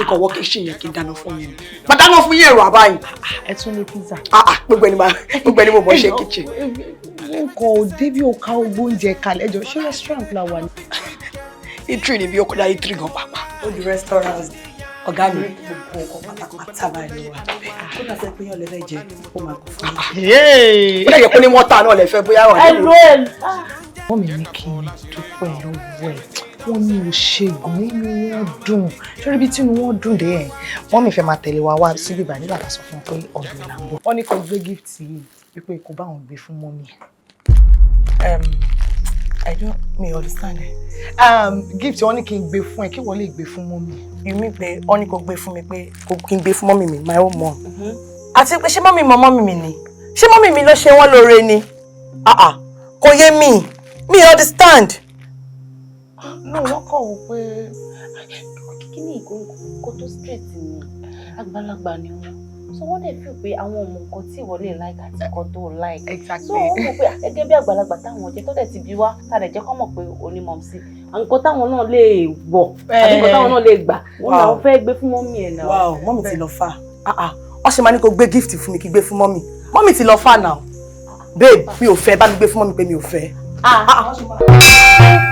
Kí kò wọ kitchen yẹn, kí n dáná fún yín ni. Má dáná fún yín, ẹ̀rọ àbáyìn. Ẹ tún ní pizza. Ah ah, gbogbo ẹni mo mọ̀ ṣe kitchen. N kò débi òka ogbó oúnjẹ kalẹ̀. Ẹjọ́, ṣé restaurant la wà ní? Eatery ni bí, ó kọjá eatery gan pàápàá. Ó di restaurant. Ọ̀gá mi, gbogbo nǹkan pátápátá báyìí ló wà níbẹ̀. Kódà sẹ́ pé yàn lẹ́fẹ̀ẹ́ jẹ, ó máa kó fún mi. Ó dẹ̀ yẹ kó ní mọ́tà náà lẹ fẹ́ bóyá wà. Ẹ ló ẹ. Wọ́n mi ní kí n dúpẹ́ lọ́wọ́ ẹ̀. Wọ́n ní o ṣe gan, inú wọn dùn. Sórí ibi tí inú wọn dùn dé ẹ̀, wọ́n mi fẹ́ máa tẹ̀lé wa wá síbí báyìí nígbà tá a sọ fún wọn pé ọ̀dọ̀ là ń bọ̀. Wọ́n ní kó gbé gift yìí, wípé kó bá wọn gbé fún mummy. I don't me understand it. Gift wọ́n ní kí n gbé fún ẹ, kí wọ́n lè gbé fún mummy. You mean pé wọ́n ní kó gbé fún mi, pé kó kí n gbé fún mummy mi, my own mom? Àti pé ṣé mummy mọ mummy mi ni? Ṣé mummy mi ló ṣe wọ́n lóore ni? Ah ah, kò yé mi. Mi understand. No, wọ́n kọ̀ wọ́n pé Kíní ìkókó tó straight ni, àgbàlagbà ni wọ́n, so wọ́n dẹ̀ feel pé àwọn ọmọ nǹkan tí ìwọ lè like àti nǹkan tó like. So wọ́n mọ̀ pé gẹ́gẹ́ bí àgbàlagbà táwọn jẹ́, tó dẹ̀ ti bí wá, tá dẹ̀ jẹ́ kọ́ mọ̀ pé onímọ̀ sí nǹkan táwọn náà lè wọ̀ àbí nǹkan táwọn náà lè gbà, wọ́n làwọn fẹ́ gbé fún mummy ẹ̀ náà. Wow, mummy ti lọ fà. Ah ah, wọ́n ṣe máa ní kó gbé gift fún mi kí gbé fún mummy. Mummy ti lọ fà now. Babe, mi ò fẹ́, bá mi gbé fún mummy pé mi ò fẹ́. Ah.